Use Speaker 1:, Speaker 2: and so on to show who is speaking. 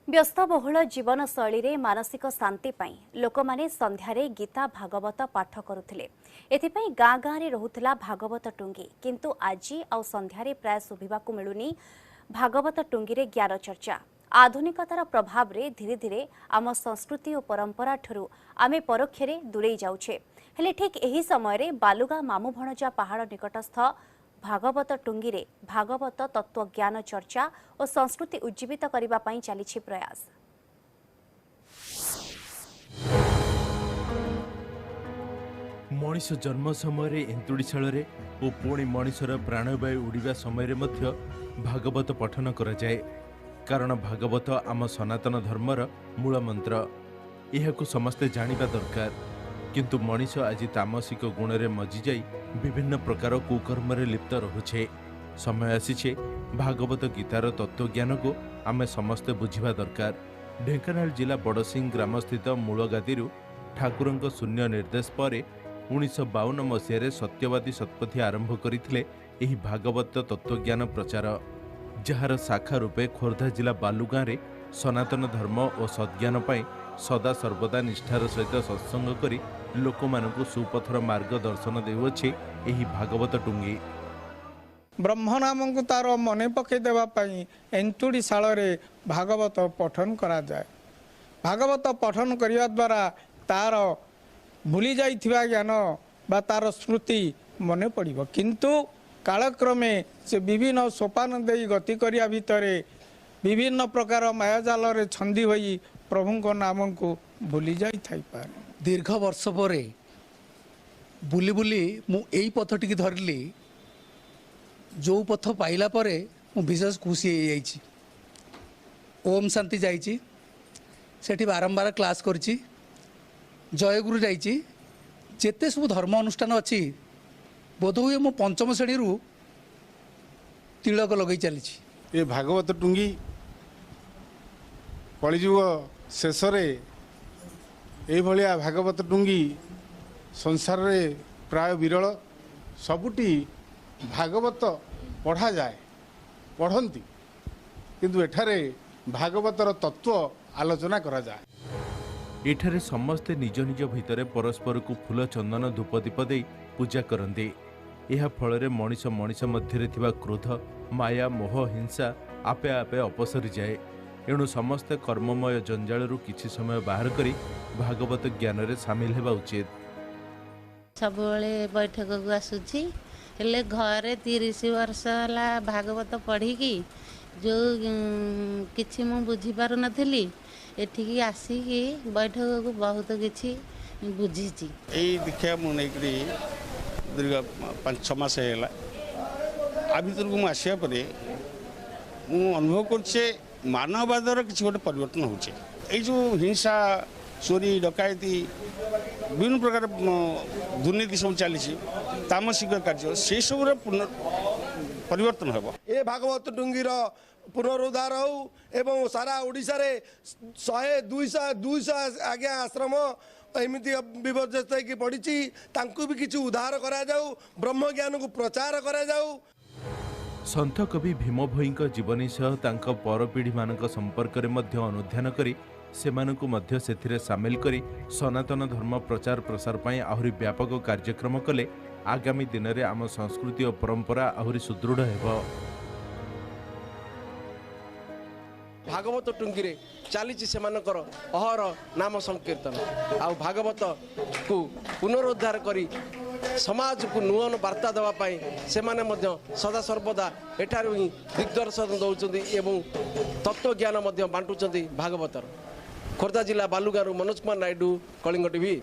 Speaker 1: ବ୍ୟସ୍ତବହୁଳ ଜୀବନଶୈଳୀରେ ମାନସିକ ଶାନ୍ତି ପାଇଁ ଲୋକମାନେ ସନ୍ଧ୍ୟାରେ ଗୀତା ଭାଗବତ ପାଠ କରୁଥିଲେ। ଏଥିପାଇଁ ଗାଁ ଗାଁରେ ରହୁଥିଲା ଭାଗବତ ଟୁଙ୍ଗି। କିନ୍ତୁ ଆଜି ଆଉ ସନ୍ଧ୍ୟାରେ ପ୍ରାୟ ଶୁଭିବାକୁ ମିଳୁନି ଭାଗବତ ଟୁଙ୍ଗିରେ ଜ୍ଞାନ ଚର୍ଚ୍ଚା। ଆଧୁନିକତାର ପ୍ରଭାବରେ ଧୀରେ ଧୀରେ ଆମ ସଂସ୍କୃତି ଓ ପରମ୍ପରାଠାରୁ ଆମେ ପରୋକ୍ଷରେ ଦୂରେଇ ଯାଉଛେ। ହେଲେ ଠିକ୍ ଏହି ସମୟରେ ବାଲୁଗାଁ ମାମୁଁ ଭଣଜା ପାହାଡ଼ ନିକଟସ୍ଥ ଭାଗବତ ଟୁଙ୍ଗିରେ ଭାଗବତ ତତ୍ତ୍ୱଜ୍ଞାନ ଚର୍ଚ୍ଚା ଓ ସଂସ୍କୃତି ଉଜ୍ଜୀବିତ କରିବା ପାଇଁ ଚାଲିଛି ପ୍ରୟାସ।
Speaker 2: ମଣିଷ ଜନ୍ମ ସମୟରେ ଏନ୍ତୁଡ଼ିଶାଳରେ ଓ ପୁଣି ମଣିଷର ପ୍ରାଣବାୟୁ ଉଡ଼ିବା ସମୟରେ ମଧ୍ୟ ଭାଗବତ ପଠନ କରାଯାଏ। କାରଣ ଭାଗବତ ଆମ ସନାତନ ଧର୍ମର ମୂଳ ମନ୍ତ୍ର। ଏହାକୁ ସମସ୍ତେ ଜାଣିବା ଦରକାର। କିନ୍ତୁ ମଣିଷ ଆଜି ତାମସିକ ଗୁଣରେ ମଜିଯାଇ ବିଭିନ୍ନ ପ୍ରକାର କୁକର୍ମରେ ଲିପ୍ତ ରହୁଛେ। ସମୟ ଆସିছে ଭାଗବତ ଗୀତାର ତତ୍ତ୍ୱଜ୍ଞାନକୁ ଆମେ ସମସ୍ତେ ବୁଝିବା ଦରକାର। ଢେଙ୍କାନାଳ ଜିଲ୍ଲା ବଡ଼ସିଂ ଗ୍ରାମସ୍ଥିତ ମୂଳଗାଦିରୁ ଠାକୁରଙ୍କ ଶୂନ୍ୟ ନିର୍ଦ୍ଦେଶ ପରେ 1952 ମସିହାରେ ସତ୍ୟବାଦୀ ଶତପଥୀ ଆରମ୍ଭ କରିଥିଲେ ଏହି ଭାଗବତ ତତ୍ତ୍ୱଜ୍ଞାନ ପ୍ରଚାର, ଯାହାର ଶାଖା ରୂପେ ଖୋର୍ଦ୍ଧା ଜିଲ୍ଲା ବାଲୁଗାଁରେ ସନାତନ ଧର୍ମ ଓ ସଦ୍ଜ୍ଞାନ ପାଇଁ ସଦା ସର୍ବଦା ନିଷ୍ଠାର ସହିତ ସତ୍ସଙ୍ଗ କରି ଲୋକମାନଙ୍କୁ ସୁପଥର ମାର୍ଗ ଦର୍ଶନ ଦେଉଅଛି ଏହି ଭାଗବତ ଟୁଙ୍ଗି।
Speaker 3: ବ୍ରହ୍ମନାମଙ୍କୁ ତାର ମନେ ପକାଇ ଦେବା ପାଇଁ ଏନ୍ତୁଡ଼ିଶାଳରେ ଭାଗବତ ପଠନ କରାଯାଏ। ଭାଗବତ ପଠନ କରିବା ଦ୍ୱାରା ତାର ଭୁଲି ଯାଇଥିବା ଜ୍ଞାନ ବା ତାର ସ୍ମୃତି ମନେ ପଡ଼ିବ। କିନ୍ତୁ କାଳକ୍ରମେ ସେ ବିଭିନ୍ନ ସୋପାନ ଦେଇ ଗତି କରିବା ଭିତରେ ବିଭିନ୍ନ ପ୍ରକାର ମାୟାଜାଲରେ ଛନ୍ଦି ହୋଇ ପ୍ରଭୁଙ୍କ ନାମକୁ ଭୁଲି ଯାଇଥାଇପାରେ।
Speaker 4: ଦୀର୍ଘ ବର୍ଷ ପରେ ବୁଲି ବୁଲି ମୁଁ ଏଇ ପଥଟିକି ଧରିଲି, ଯେଉଁ ପଥ ପାଇଲା ପରେ ମୁଁ ବିଶେଷ ଖୁସି ହେଇଯାଇଛି। ଓମ୍ ଶାନ୍ତି ଯାଇଛି, ସେଠି ବାରମ୍ବାର କ୍ଲାସ୍ କରିଛି, ଜୟଗୁରୁ ଯାଇଛି, ଯେତେ ସବୁ ଧର୍ମ ଅନୁଷ୍ଠାନ ଅଛି ବୋଧହୁଏ ମୁଁ ପଞ୍ଚମ ଶ୍ରେଣୀରୁ ତିଳକ ଲଗେଇ ଚାଲିଛି।
Speaker 5: ଏ ଭାଗବତ ଟୁଙ୍ଗି କଳିଯୁଗ ଶେଷରେ ଏଇଭଳିଆ ଭାଗବତ ଟୁଙ୍ଗି ସଂସାରରେ ପ୍ରାୟ ବିରଳ। ସବୁଠି ଭାଗବତ ପଢ଼ାଯାଏ, ପଢ଼ନ୍ତି, କିନ୍ତୁ ଏଠାରେ ଭାଗବତର ତତ୍ତ୍ୱ ଆଲୋଚନା କରାଯାଏ।
Speaker 2: ଏଠାରେ ସମସ୍ତେ ନିଜ ନିଜ ଭିତରେ ପରସ୍ପରକୁ ଫୁଲ, ଚନ୍ଦନ, ଧୂପ, ଦୀପ ଦେଇ ପୂଜା କରନ୍ତି। ଏହା ଫଳରେ ମଣିଷ ମଣିଷ ମଧ୍ୟରେ ଥିବା କ୍ରୋଧ, ମାୟା, ମୋହ, ହିଂସା ଆପେ ଆପେ ଅପସରିଯାଏ। ଏଣୁ ସମସ୍ତେ କର୍ମମୟ ଜଞ୍ଜାଳରୁ କିଛି ସମୟ ବାହାର କରି ଭାଗବତ ଜ୍ଞାନରେ ସାମିଲ ହେବା ଉଚିତ।
Speaker 6: ସବୁବେଳେ ବୈଠକକୁ ଆସୁଛି, ହେଲେ ଘରେ 30 ବର୍ଷ ହେଲା ଭାଗବତ ପଢ଼ିକି ଯେଉଁ କିଛି ମୁଁ ବୁଝିପାରୁନଥିଲି, ଏଠିକି ଆସିକି ବୈଠକକୁ ବହୁତ କିଛି ବୁଝିଛି।
Speaker 7: ଏଇ ଦୀକ୍ଷା ମୁଁ ନେଇକରି ଦୀର୍ଘ 5-6 ମାସ ହେଇଗଲା। ଆ ଭିତରକୁ ମୁଁ ଆସିବା ପରେ ମୁଁ ଅନୁଭବ କରୁଛି ମାନବବାଦର କିଛି ଗୋଟେ ପରିବର୍ତ୍ତନ ହେଉଛି। ଏଇ ଯେଉଁ ହିଂସା, ଚୋରି, ଡକାୟତି, ବିଭିନ୍ନ ପ୍ରକାର ଦୁର୍ନୀତି ସବୁ ଚାଲିଛି, ତାମସିକ କାର୍ଯ୍ୟ, ସେସବୁର ପରିବର୍ତ୍ତନ ହେବ।
Speaker 8: ଏ ଭାଗବତ ଟୁଙ୍ଗିର ପୁନରୁଦ୍ଧାର ହେଉ ଏବଂ ସାରା ଓଡ଼ିଶାରେ 100, 200, 200 ଆଜ୍ଞା ଆଶ୍ରମ ଏମିତି ବିପର୍ଯ୍ୟସ୍ତ ହେଇକି ପଡ଼ିଛି, ତାଙ୍କୁ ବି କିଛି ଉଦ୍ଧାର କରାଯାଉ, ବ୍ରହ୍ମଜ୍ଞାନକୁ ପ୍ରଚାର କରାଯାଉ।
Speaker 2: ସନ୍ଥ କବି ଭୀମ ଭୋଇଙ୍କ ଜୀବନୀ ସହ ତାଙ୍କ ପରପିଢ଼ିମାନଙ୍କ ସମ୍ପର୍କରେ ମଧ୍ୟ ଅନୁଧ୍ୟାନ କରି ସେମାନଙ୍କୁ ମଧ୍ୟ ସେଥିରେ ସାମିଲ କରି ସନାତନ ଧର୍ମ ପ୍ରଚାର ପ୍ରସାର ପାଇଁ ଆହୁରି ବ୍ୟାପକ କାର୍ଯ୍ୟକ୍ରମ କଲେ ଆଗାମୀ ଦିନରେ ଆମ ସଂସ୍କୃତି ଓ ପରମ୍ପରା ଆହୁରି ସୁଦୃଢ଼ ହେବ।
Speaker 9: ଭାଗବତ ଟୁଙ୍ଗିରେ ଚାଲିଛି ସେମାନଙ୍କର ଅହର ନାମ ସଂକୀର୍ତ୍ତନ। ଆଉ ଭାଗବତକୁ ପୁନରୁଦ୍ଧାର କରି ସମାଜକୁ ନୂତନ ବାର୍ତ୍ତା ଦେବା ପାଇଁ ସେମାନେ ମଧ୍ୟ ସଦାସର୍ବଦା ଏଠାରୁ ହିଁ ଦିଗ୍ଦର୍ଶନ ଦେଉଛନ୍ତି ଏବଂ ତତ୍ତ୍ୱଜ୍ଞାନ ମଧ୍ୟ ବାଣ୍ଟୁଛନ୍ତି ଭାଗବତର। ଖୋର୍ଦ୍ଧା ଜିଲ୍ଲା ବାଲୁଗାଁରୁ ମନୋଜ କୁମାର ନାଇଡୁ, କଳିଙ୍ଗ ଟିଭି।